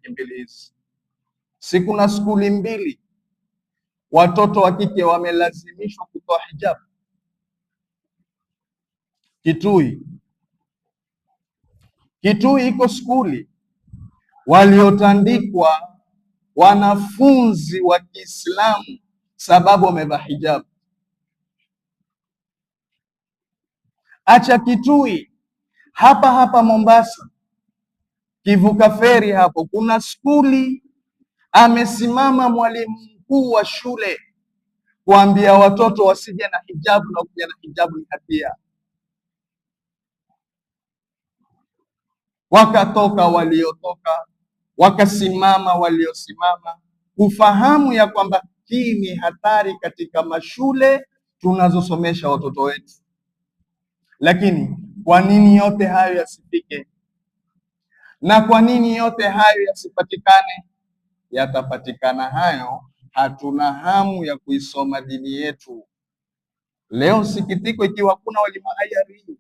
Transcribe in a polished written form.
Wiki mbili hizi, si kuna skuli mbili watoto wa kike wamelazimishwa kutoa hijabu Kitui. Kitui iko skuli waliotandikwa wanafunzi wa Kiislamu sababu wamevaa hijabu. Acha Kitui, hapa hapa Mombasa, kivuka feri hapo kuna skuli, amesimama mwalimu mkuu wa shule kuambia watoto wasije na hijabu, na kuja na hijabu ni hatia. Wakatoka waliotoka, wakasimama waliosimama, kufahamu ya kwamba hii ni hatari katika mashule tunazosomesha watoto wetu. Lakini kwa nini yote hayo yasifike? Na kwa nini yote hayo yasipatikane? Yatapatikana hayo, hatuna hamu ya kuisoma dini yetu. Leo sikitiko, ikiwa kuna walimu IRE